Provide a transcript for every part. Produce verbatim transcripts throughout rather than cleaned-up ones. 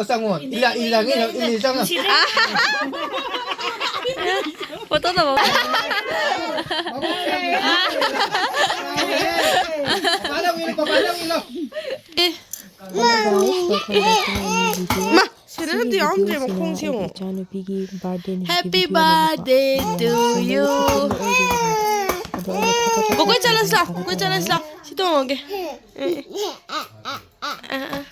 ꯆꯪꯉꯣ꯫ ꯏꯜꯂ, ꯏꯜꯂ, ꯏꯜꯂ, ꯏꯜꯂ, ꯆꯪꯉꯣ꯫ ꯅꯨꯡꯁꯤꯗꯦ꯫ ꯐꯣꯇꯣ ꯇꯧꯕ꯫ ꯄꯄꯥꯗ ꯑꯃꯨꯛ ꯏꯜꯂꯣ, ꯄꯄꯥꯗ ꯑꯃꯨꯛ ꯏꯜꯂꯣ꯫ ꯑꯦ꯫ ꯃꯥ, ꯁꯦꯟꯗꯜ ꯑꯝꯇ ꯌꯥꯎꯔꯝꯗ꯭ꯔꯦ, ꯃꯈꯣꯡꯁꯦ ꯌꯦꯡꯉꯣ꯫ ꯏꯆꯥꯅꯨꯄꯤꯒꯤ ꯕꯥꯔꯗꯦꯅꯤ꯫ Happy birthday to you꯫ ꯑꯗꯣ ꯑꯩꯅ ꯊꯥꯒꯠꯄ ꯀꯣꯏ ꯆꯠꯂꯁꯤ ꯂꯥꯎ, ꯀꯣꯏ ꯆꯠꯂꯁꯤ ꯂꯥꯎ꯫ ꯁꯤ ꯇꯣꯡꯉꯒꯦ꯫ ꯑꯦ, ꯑꯦ꯫ ꯑ, ꯑ꯫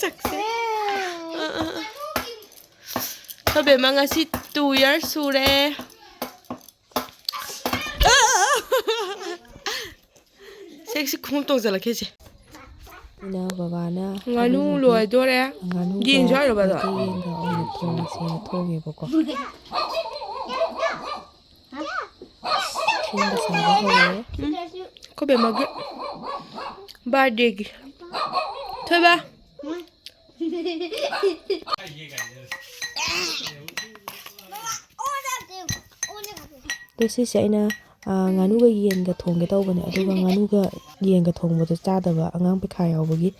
ꯁꯛꯁꯦ꯫ ꯑ, ꯑ, ꯑ꯫ ꯑꯩꯈꯣꯏ ꯕꯦꯝꯃ ꯉꯁꯤ two years ꯁꯨꯔꯦ꯫ ꯁꯦ, ꯁꯤ ꯈꯣꯡꯎꯞ ꯇꯣꯡꯖꯜꯂꯛꯀꯦꯁꯦ꯫ ꯑꯩꯅ ꯕꯕꯥꯅ ꯉꯥꯅꯨ ꯍꯥꯏꯕꯤꯕꯒꯤ ꯂꯣꯏꯗꯣꯔꯦ꯫ ꯉꯥꯅꯨꯒ ꯌꯦꯟꯁꯨ ꯍꯥꯏꯔꯣ, ꯕꯕꯥ? ꯃꯩꯇꯩ ꯌꯦꯟꯒ ꯑꯣꯏꯅ ꯊꯣꯡꯉꯁꯦꯅ ꯊꯣꯡꯉꯦꯕꯀꯣ꯫ ꯁꯦꯝꯕ ꯁꯥꯕ ꯍꯧꯔꯦ꯫ ꯎꯝ, ꯑꯩꯈꯣꯏ ꯕꯦꯝꯃꯒꯤ ꯕꯥꯔꯗꯦꯒꯤ꯫ ꯊꯣꯏꯕ꯫ ꯑꯗꯣ ꯁꯤꯁꯦ ꯑꯩꯅ, ꯑ, ꯉꯥꯅꯨꯒ ꯌꯦꯟꯒ ꯊꯣꯡꯒꯦ ꯇꯧꯕꯅꯦ, ꯑꯗꯨꯒ ꯉꯥꯅꯨꯒ ꯌꯦꯟꯒ ꯊꯣꯡꯕꯗꯣ ꯆꯥꯗꯕ ꯑꯉꯥꯡ ꯄꯩꯈꯥ ꯌꯥꯎꯕꯒꯤ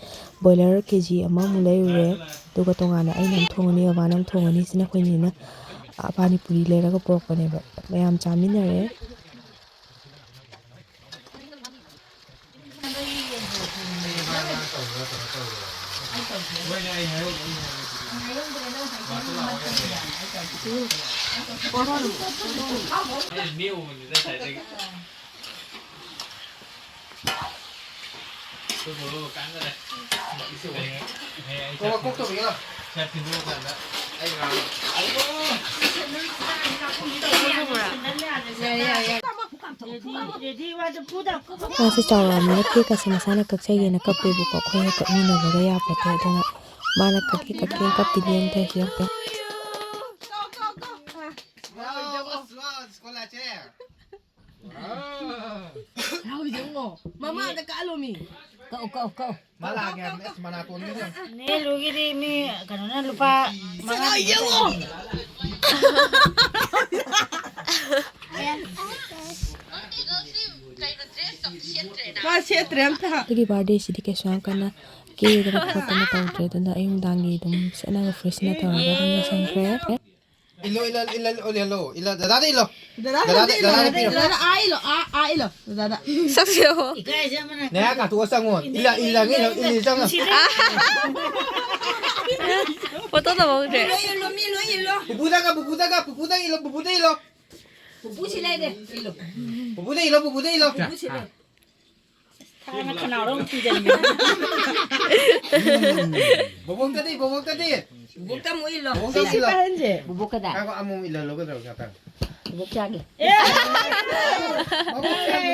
ꯕꯣꯏꯂꯔ ꯀꯦ ꯖꯤ ꯑꯃꯃꯨꯛ ꯂꯩꯔꯨꯔꯦ꯫ ꯑꯗꯨꯒ ꯇꯣꯉꯥꯟꯅ ꯑꯩꯅ ꯑꯃ ꯊꯣꯡꯉꯅꯤ, ꯕꯕꯥꯅ ꯑꯃ ꯊꯣꯡꯉꯅꯤ꯫ ꯁꯤꯅ ꯑꯩꯈꯣꯏ ꯅꯦꯅ, ꯑ, ꯄꯥꯅꯤ ꯄꯨꯔꯤ ꯂꯩꯔꯒ ꯄꯨꯔꯛꯄꯅꯦꯕ꯫ ꯃꯌꯥꯝ ꯆꯥꯃꯤꯟꯅꯔꯦ꯫ ꯃꯥꯁꯦ ꯆꯥꯎꯔꯛꯑꯕꯅꯤꯅ ꯀꯦꯛꯀꯁꯦ ꯃꯁꯥꯅ ꯀꯛꯆꯒꯦꯅ ꯀꯛꯄꯦꯕꯀꯣ꯫ ꯑꯩꯈꯣꯏꯅ ꯀꯛꯃꯤꯟꯅꯕꯒ ꯌꯥꯄꯣꯠꯇꯦ꯫ ꯑꯗꯨꯅ ꯃꯥꯅ ꯀꯛꯀꯦ ꯀꯛꯀꯦꯅ ꯀꯛꯄꯤꯅꯦꯅ ꯇꯧꯔꯤꯁꯦ ꯌꯦꯡꯉꯨ꯫ ꯃꯃꯥꯗ ꯀꯛꯍꯜꯂꯣꯃꯤ꯫ ꯀꯛꯎ, ꯀꯛꯎ, ꯀꯛꯎ꯫ ꯃꯥ ꯂꯥꯛꯑꯒꯦ ꯍꯥꯏꯕꯅꯦ꯫ ꯑꯁ, ꯃꯅꯥꯇꯣꯟꯒꯤꯁꯦ ꯌꯦꯡꯉꯨ꯫ ꯅꯦ ꯂꯨꯒꯤꯗꯤ ꯃꯤ ꯀꯩꯅꯣꯅ ꯂꯨꯄꯥ ꯃꯉꯥ ꯌꯦꯡꯉꯣ꯫ ꯃꯥ ꯁꯦꯠꯇ꯭ꯔꯦ ꯑꯝꯇ꯫ ꯑꯗꯨꯒꯤ ꯕꯥꯔꯗꯦꯁꯤꯗꯤ ꯀꯩꯁꯨ ꯌꯥꯝ ꯀꯟꯅ ꯀꯦꯗꯅ ꯈꯣꯠꯇꯅ ꯇꯧꯗ꯭ꯔꯦ, ꯑꯗꯨꯅ ꯑꯌꯨꯛ ꯅꯨꯡꯗꯥꯡꯒꯤ ꯑꯗꯨꯝ ꯁꯦꯠꯅꯕ ꯐꯨꯔꯤꯠꯁꯤꯅ ꯇꯧꯔꯒ ꯑꯗꯨꯝ ꯂꯣꯏꯁꯤꯟꯈ꯭ꯔꯦ꯫ ꯏꯜꯂꯣ, ꯏꯜꯂꯣ, ꯏꯜꯂꯣ, ꯏꯜꯂꯣ, ꯏꯜꯂꯣ, ꯏꯜꯂꯣ꯫ ꯗꯗꯥꯗ ꯏꯜꯂꯣ꯫ ꯗꯗꯥꯗ, ꯗꯗꯥꯗ, ꯗꯗꯥꯗ, ꯗꯗꯥꯗ ꯄꯤꯔꯣ꯫ ꯗꯗꯥꯗ, ꯑꯥ ꯏꯜꯂꯣ, ꯑꯥ, ꯑꯥ ꯏꯜꯂꯣ, ꯗꯗꯥꯗ꯫ ꯁꯛꯁꯤꯌꯣ꯫ ꯅꯌꯥ ꯀꯥꯊꯣꯛꯑ ꯆꯪꯉꯣ꯫ ꯏꯜꯂ, ꯏꯜꯂ, ꯏꯜꯂ, ꯏꯜꯂ ꯆꯪꯉꯣ꯫ ꯐꯣꯇꯣ ꯇꯧꯍꯧꯗ꯭ꯔꯦ꯫ ꯂꯣꯏ ꯏꯜꯂꯣ, ꯃꯤ ꯂꯣꯏ ꯏꯜꯂꯣ꯫ ꯄꯨꯄꯨꯗꯒ, ꯄꯨꯄꯨꯗꯒ, ꯄꯨꯄꯨꯗ ꯏꯜꯂꯣ, ꯄꯨꯄꯨꯗ ꯏꯜꯂꯣ꯫ ꯄꯨꯄꯨ ꯁꯤ ꯂꯩꯔꯦ, ꯏꯜꯂꯣ꯫ ꯄꯨꯄꯨꯗ ꯏꯜꯂꯣ, ꯄꯨꯄꯨꯗ ꯏꯜꯂꯣ꯫ ꯄꯨꯄꯨ ꯁꯤ ꯂꯩꯔꯦ꯫ ꯊꯥꯅ ꯈꯅꯥꯎꯗ ꯑꯃꯨꯛ ꯊꯤꯡꯖꯤꯟꯒꯦ꯫ ꯕꯣꯕꯣꯛꯇꯗꯤ, ꯕꯣꯕꯣꯛꯇꯗꯤ꯫ ꯕꯣꯕꯣꯛꯇ ꯑꯃꯨꯛ ꯏꯜꯂꯣ꯫ ꯕꯣꯕꯣꯛꯇ ꯑꯃꯨꯛ ꯏꯜꯂꯣ꯫ ꯄꯥꯏꯍꯟꯁꯦ꯫ ꯕꯣꯕꯣꯛꯀꯗ꯫ ꯉꯥꯏꯈꯣ, ꯑꯃꯨꯛ ꯏꯜꯍꯜꯂꯣ, ꯀꯩꯗꯧꯔꯒꯦ, ꯉꯥꯛꯇꯪ꯫ ꯕꯣꯕꯣꯛ ꯆꯥꯒꯦ꯫ ꯕꯣꯕꯣꯛ ꯆꯥꯒꯦ꯫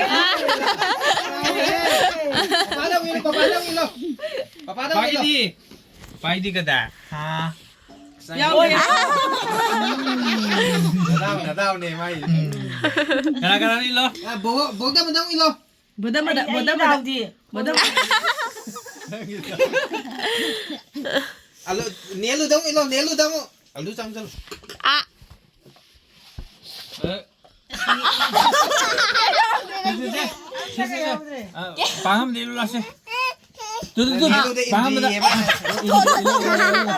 ꯄꯄꯥꯗ ꯑꯃꯨꯛ ꯏꯜꯂꯣ, ꯄꯄꯥꯗ ꯑꯃꯨꯛ ꯏꯜꯂꯣ꯫ ꯄꯄꯥꯗ ꯑꯃꯨꯛ ꯏꯜꯂꯣ꯫ ꯄꯥꯏꯗꯤ, ꯄꯥꯏꯗꯤ ꯀꯗꯥ? ꯍꯥ? ꯌꯥꯎꯔꯦ꯫ ꯅꯗꯥꯎ, ꯅꯗꯥꯎꯅꯦ ꯃꯥꯏ꯫ ꯀꯅꯥ ꯀꯅꯥꯅꯣ ꯏꯜꯂꯣ? ꯑ, ꯕꯣꯕꯣꯛ, ꯕꯣꯕꯣꯛꯇ ꯑꯃꯨꯛꯇꯪ ꯏꯜꯂꯣ꯫ ꯕꯣꯗꯝ ꯑꯗ, ꯑꯩ, ꯑꯩ ꯕꯣꯗꯝ ꯑꯗ꯫ ꯏꯅꯥꯎꯗꯤ꯫ ꯕꯣꯗꯝ꯫ ꯑꯂꯨ, ꯅꯦꯂꯨꯗꯪ ꯏꯜꯂꯣ, ꯅꯦꯂꯨꯗꯪ꯫ ꯑꯂꯨ ꯆꯪ ꯆꯪ꯫ ꯑꯥ꯫ ꯑꯦ꯫ ꯁꯦ, ꯁꯦ, ꯁꯦ꯫ ꯁꯦ, ꯁꯦ, ꯁꯦ꯫ ꯑ, ꯄꯥꯡꯉꯝꯗ ꯏꯜꯂꯨ ꯂꯥꯎꯁꯦ꯫ ꯇꯨ, ꯇꯨ, ꯇꯨ, ꯅꯦꯂꯨꯗ ꯄꯥꯡꯉꯝꯗ꯫ ꯏꯟꯗ꯭ꯔꯤꯌꯦ ꯃꯥ꯫ ꯏꯜꯂꯨ, ꯏꯜꯂꯨ, ꯏꯜꯂꯨ, ꯏꯜꯂꯨ꯫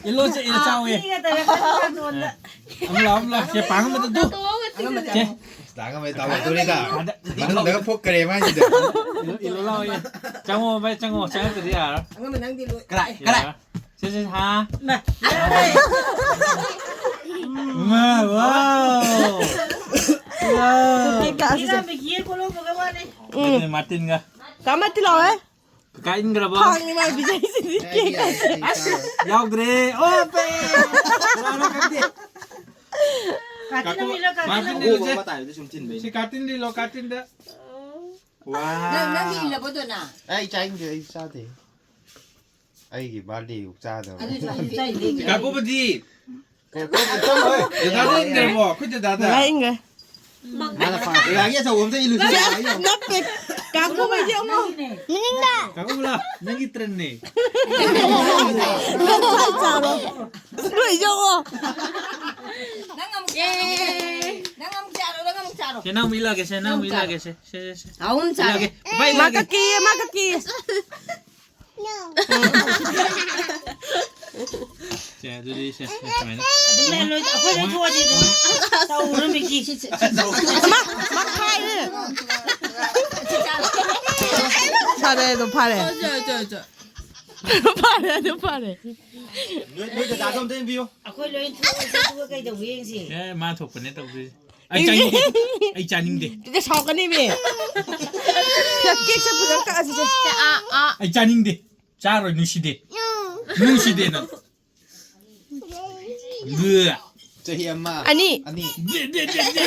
ꯏꯜꯂꯨ, ꯁꯦ, ꯏꯜꯂꯨ, ꯆꯥꯎꯋꯦ꯫ ꯄꯤꯒꯗꯕ ꯅꯉꯣꯟꯗ꯫ ꯑꯃꯨꯛ ꯂꯥꯛꯑꯣ, ꯑꯃꯨꯛ ꯂꯥꯛꯑꯣ꯫ ꯁꯦ, ꯄꯥꯡꯉꯝꯗ ꯇꯨ꯫ ꯁꯦ꯫ ꯂꯥꯡꯉꯝꯃꯦ, ꯇꯥꯃꯣ ꯇꯣꯔꯦꯗ꯫ ꯑꯗ, ꯃꯅꯨꯡꯗꯒ ꯐꯣꯛꯈ꯭ꯔꯦ ꯃꯥꯏꯁꯤꯗ꯫ ꯏꯜꯂꯨ, ꯏꯜꯂꯨ ꯂꯥꯎ, ꯏꯜꯂꯨ꯫ ꯆꯪꯉꯣ, ꯚꯥꯏ, ꯆꯪꯉꯣ꯫ ꯆꯪꯉꯛꯇ꯭ꯔꯗꯤ ꯌꯥꯔꯣꯏ꯫ ꯑꯉꯝꯕ ꯅꯪꯗꯤ ꯂꯣꯏ꯫ ꯀꯔꯥꯏ, ꯀꯔꯥꯏ? ꯁꯦ, ꯁꯦ, ꯍꯥ? ꯃꯥ꯫ ꯃꯥ, ꯋꯥꯎ꯫ ꯋꯥꯎ꯫ ꯑꯩ ꯀꯥꯁꯤꯗ꯫ ꯃꯤꯒꯤ ꯀꯣꯂꯣꯝ ꯃꯒ ꯋꯥꯅꯤ꯫ ꯎꯝ꯫ ꯑꯗꯨꯅꯦ, ꯃꯥꯔꯇꯤꯟꯒ꯫ ꯀꯥ ꯃꯥꯔꯇꯤꯟ ꯂꯥꯛꯑꯣꯍꯦ꯫ ꯀꯀꯥ ꯏꯟꯈ꯭ꯔꯕꯣ? ꯈꯥꯡꯅꯤ ꯃꯥ ꯄꯤꯖꯩꯁꯤꯗꯤ꯫ ꯑꯁ, ꯌꯥꯎꯗ꯭ꯔꯦ꯫ ꯑꯣ, ꯄꯦ! ꯀꯅꯥꯅꯣ ꯈꯪꯗꯦ꯫ ꯀꯥꯇꯤꯟ ꯑꯃ ꯏꯜꯂꯣ, ꯀꯥꯇꯤꯟ ꯑꯃ꯫ ꯃꯥꯔꯇꯤꯟ ꯏꯜꯂꯨꯁꯦ꯫ ꯁꯤ ꯀꯥꯇꯤꯟ ꯏꯜꯂꯣ, ꯀꯥꯇꯤꯟꯗ꯫ ꯋꯥ꯫ ꯅꯪ, ꯅꯪꯗꯤ ꯏꯜꯂꯕꯣ, ꯗꯣꯅꯥ? ꯑꯩ ꯆꯥꯅꯤꯡꯗꯦ, ꯑꯩ ꯆꯥꯗꯦ꯫ ꯑꯩꯒꯤ ꯕꯥꯔꯗꯦ ꯌꯨ ꯆꯥꯗꯕ꯫ ꯑꯗꯨ ꯆꯥꯅꯤꯡꯗꯦ꯫ ꯀꯥꯀꯨꯕꯗꯤ꯫ ꯗꯗꯥꯗ ꯏꯟꯈ꯭ꯔꯕꯣ? ꯑꯩꯈꯣꯏ ꯗꯗꯥꯗ꯫ ꯗꯗꯥ ꯏꯟꯈ꯭ꯔꯦ꯫ ꯃꯥꯅ ꯄꯥꯝ-, ꯒꯥꯔꯤ ꯑꯆꯧꯕ ꯑꯝꯇ ꯏꯜꯂꯨꯁꯦ꯫ ꯅꯠꯇꯦ꯫ ꯀꯥꯀꯨꯕ ꯌꯦꯡꯉꯣ꯫ ꯃꯅꯤꯡꯗ꯫ ꯀꯥꯀꯨꯕ ꯂꯥ, ꯅꯪꯒꯤ ꯇ꯭ꯔꯟꯅꯦ꯫ ꯅꯪ ꯆꯥꯔꯣ꯫ ꯂꯣꯏ ꯌꯦꯡꯉꯣ꯫ ꯅꯪ ꯑꯃꯨꯛ ꯌꯦ꯫ ꯅꯪ ꯑꯃꯨꯛ ꯆꯥꯔꯣ, ꯅꯪ ꯑꯃꯨꯛ ꯆꯥꯔꯣ꯫ ꯁꯦ, ꯅꯪ ꯑꯃꯨꯛ ꯏꯜꯂꯛꯑꯒꯦ, ꯁꯦ, ꯅꯪ ꯑꯃꯨꯛ ꯏꯜꯂꯛꯑꯒꯦ, ꯁꯦ, ꯁꯦ, ꯁꯦ꯫ ꯑꯍꯨꯝ ꯆꯥꯔꯣ꯫ ꯏꯜꯂꯛꯑꯒꯦ꯫ ꯚꯥꯏ, ꯃꯥ ꯏꯜꯂꯛꯑꯒꯦ꯫ ꯀꯛꯀꯦꯌꯦ, ꯃꯥ ꯀꯛꯀꯦꯌꯦ꯫ ꯁꯦ, ꯑꯗꯨꯗꯤ ꯁꯦ, ꯁꯦ, ꯁꯨꯃꯥꯏꯅ꯫ ꯑꯗꯨꯝ ꯂꯩ, ꯂꯣꯏ-, ꯑꯩꯈꯣꯏ ꯂꯣꯏ ꯊꯣꯛꯑꯁꯤ ꯑꯗꯨꯝ꯫ ꯇꯧꯔꯣ, ꯃꯤꯀꯤ꯫ ꯃꯥ, ꯃꯥ ꯈꯥꯏꯔꯦ꯫ ꯐꯔꯦ, ꯑꯗꯨꯝ ꯐꯔꯦ꯫ ꯐꯔꯦ, ꯑꯗꯨꯝ ꯐꯔꯦ꯫ ꯅꯣꯏ, ꯅꯣꯏ ꯗꯗꯥꯗꯣ ꯑꯝꯇ ꯌꯦꯡꯕꯤꯌꯨ꯫ ꯑꯩꯈꯣꯏ ꯂꯣꯏ ꯊꯣꯛꯑꯁꯤ, ꯑꯗꯨꯒ ꯀꯩꯗꯧꯒꯦ ꯌꯦꯡꯁꯤ꯫ ꯑꯦ, ꯃꯥ ꯊꯣꯛꯄꯅꯦ ꯇꯧꯗꯣꯏꯁꯦ꯫ ꯑꯩ ꯆꯥꯅꯤꯡꯗꯦ꯫ ꯑꯩ ꯆꯥꯅꯤꯡꯗꯦ꯫ ꯑꯗꯨꯗꯤ ꯁꯥꯎꯔꯛꯀꯅꯤꯃꯤ꯫ ꯁꯦ, ꯀꯦꯛꯁꯦ ꯐꯖꯅ ꯀꯛꯑꯁꯤꯁꯦ꯫ ꯁꯦ, ꯑꯥ, ꯑꯥ꯫ ꯑꯩ ꯆꯥꯅꯤꯡꯗꯦ꯫ ꯆꯥꯔꯣꯏ, ꯅꯨꯡꯁꯤꯗꯦ꯫ ꯅꯨꯡꯁꯤꯗꯦ ꯅꯪ꯫ ꯒ꯫ ꯆꯍꯤ ꯑꯃ꯫ ꯑꯅꯤ꯫ ꯑꯅꯤ꯫ ꯗꯦ, ꯗꯦ, ꯗꯦ, ꯗꯦ꯫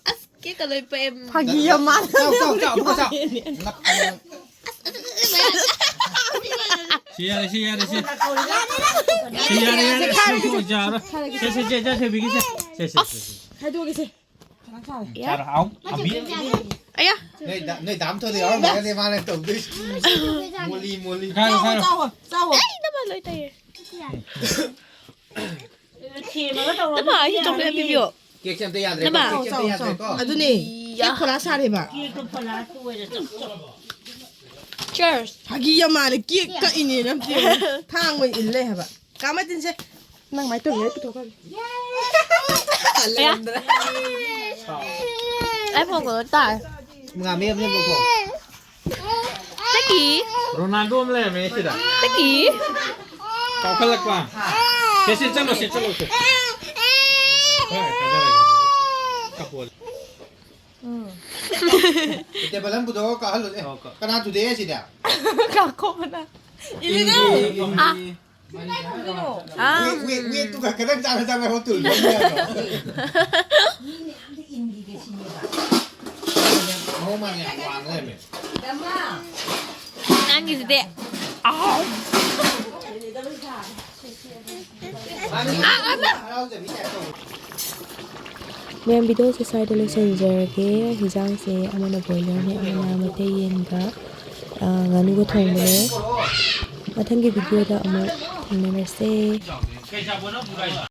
ꯑꯁ, ꯀꯦꯛꯀ ꯂꯣꯏ ꯄꯛꯑꯦ꯫ ꯐꯥꯒꯤ ꯌꯥꯝ ꯃꯥꯜꯂꯦ꯫ ꯆꯥꯎ, ꯆꯥꯎ, ꯆꯥꯎ, ꯑꯃꯨꯛꯀ ꯆꯥꯎ꯫ ꯅꯞ-, ꯁꯤ ꯌꯥꯔꯦ, ꯁꯤ ꯌꯥꯔꯦ, ꯁꯤ꯫ ꯁꯤ ꯌꯥꯔꯦ, ꯌꯥꯔꯦ꯫ ꯁꯤ ꯌꯥꯔꯦ꯫ ꯁꯦ, ꯁꯦ, ꯁꯦ, ꯁꯦ, ꯊꯣꯏꯕꯤꯒꯤ ꯁꯦ꯫ ꯁꯦ, ꯁꯦ, ꯁꯦ, ꯁꯦ꯫ ꯈꯥꯏꯗꯣꯛꯑꯒꯦꯁꯦ꯫ ꯆꯥꯔꯣ, ꯍꯥꯎ, ꯑꯝꯕꯤ꯫ ꯑꯌꯥ꯫ ꯅꯣꯏ ꯗꯥ-, ꯅꯣꯏ ꯗꯥꯝ ꯊꯣꯏꯗ ꯌꯥꯎꯔꯝꯃꯒꯅꯦ ꯃꯥꯅ ꯇꯧꯗꯣꯏꯁꯦ꯫ ꯃꯣꯂꯤ, ꯃꯣꯂꯤ꯫ ꯈꯥꯏꯔꯣ, ꯈꯥꯏꯔꯣ꯫ ꯆꯥꯎ, ꯆꯥꯎ꯫ ꯑꯩ ꯅꯃ ꯂꯣꯏ ꯇꯩꯌꯦ꯫ ꯅꯃ, ꯑꯩꯁꯨ ꯆꯣꯀ꯭ꯂꯦꯠ ꯄꯤꯕꯤꯌꯣ꯫ ꯀꯦꯛꯁꯦ ꯑꯝꯇ ꯌꯥꯗ꯭ꯔꯦꯀꯣ, ꯅꯃ꯫ ꯀꯦꯛꯁꯦ ꯑꯝꯇ ꯌꯥꯗ꯭ꯔꯦꯀꯣ꯫ ꯑꯗꯨꯅꯦ, ꯀꯦꯛ ꯐꯣꯂꯥ ꯁꯥꯔꯦꯕ꯫ Cheers꯫ ꯐꯥꯒꯤ ꯌꯥꯝ ꯃꯥꯜꯂꯦ, ꯀꯦꯛ ꯀꯛꯏꯅꯦ ꯅꯪ꯫ ꯊꯥꯡ ꯑꯣꯏꯅ ꯏꯜ ꯂꯩ ꯍꯥꯏꯕ꯫ ꯀꯥ ꯃꯇꯤꯟꯁꯦ꯫ ꯅꯪ ꯃꯥꯏ ꯇꯧꯔꯤꯉꯩ ꯄꯨꯊꯣꯛꯈ꯭ꯔꯒꯦ꯫ ꯑꯌꯥ꯫ ꯑꯩ ꯐꯣꯟ ꯀꯩꯅꯣ ꯇꯥꯔꯦ꯫ ꯉꯥꯃꯤ ꯑꯃ ꯂꯩꯕꯀꯣ꯫ ꯇꯀꯤ꯫ ꯔꯣꯅꯥꯜꯗꯣ ꯑꯃ ꯂꯩꯔꯝꯃꯦ ꯁꯤꯗ꯫ ꯇꯀꯤ꯫ ꯀꯥꯎꯈꯠꯂꯛꯄ꯫ ꯁꯦ, ꯁꯦ, ꯆꯠꯂꯣ, ꯁꯦ, ꯆꯠꯂꯣ, ꯁꯦ꯫ ꯍꯣꯏ, ꯀꯥꯖꯔꯒꯦ꯫ ꯀꯞꯄꯣ꯫ ꯎꯝ꯫ ꯇꯦꯕꯜ ꯑꯃ ꯄꯨꯊꯣꯛꯑꯒ ꯀꯥꯍꯜꯂꯨꯅꯦ꯫ ꯍꯣꯏ, ꯀꯣ꯫ ꯀꯅꯥ ꯇꯨꯗꯦ ꯁꯤꯗ? ꯀꯥꯈꯣꯛꯄꯅ꯫ ꯏꯜꯂꯤꯅꯣ꯫ ꯏꯜꯂꯤ, ꯏꯜꯂꯤ꯫ ꯑꯥ꯫ ꯀꯩꯅꯣ? ꯋꯦꯠ, ꯋꯦꯠ, ꯋꯦꯠꯇꯨꯒ ꯈꯤꯇꯪ ꯆꯥꯟꯅ ꯆꯥꯟꯅ ꯍꯣꯠꯇꯣꯏꯅꯤ ꯌꯥꯗ꯭ꯔꯣ? ꯃꯑꯣꯡ ꯃꯥꯟꯗꯅ ꯌꯥꯝ ꯋꯥꯡ ꯂꯩꯔꯝꯃꯦ꯫ ꯅꯪꯒꯤꯁꯤꯗꯤ꯫ ꯑꯥꯎ꯫ ꯃꯥꯅꯤ, ꯍꯔꯥꯎꯖꯕꯤ type ꯇꯧꯕ꯫ ꯃꯌꯥꯝ, videoꯁꯦ ꯁ꯭ꯋꯥꯏꯗ ꯂꯣꯏꯁꯤꯟꯖꯔꯒꯦ꯫ ꯍꯤꯟꯖꯥꯡꯁꯦ ꯑꯃꯅ boilerꯅꯦ, ꯑꯃꯅ ꯃꯩꯇꯩ ꯌꯦꯟꯒ, ꯑ, ꯉꯥꯅꯨꯒ ꯊꯣꯡꯕꯅꯦ꯫ ꯃꯊꯪꯒꯤ videoꯗ ꯑꯃꯨꯛ ꯊꯦꯡꯅꯔꯁꯦ꯫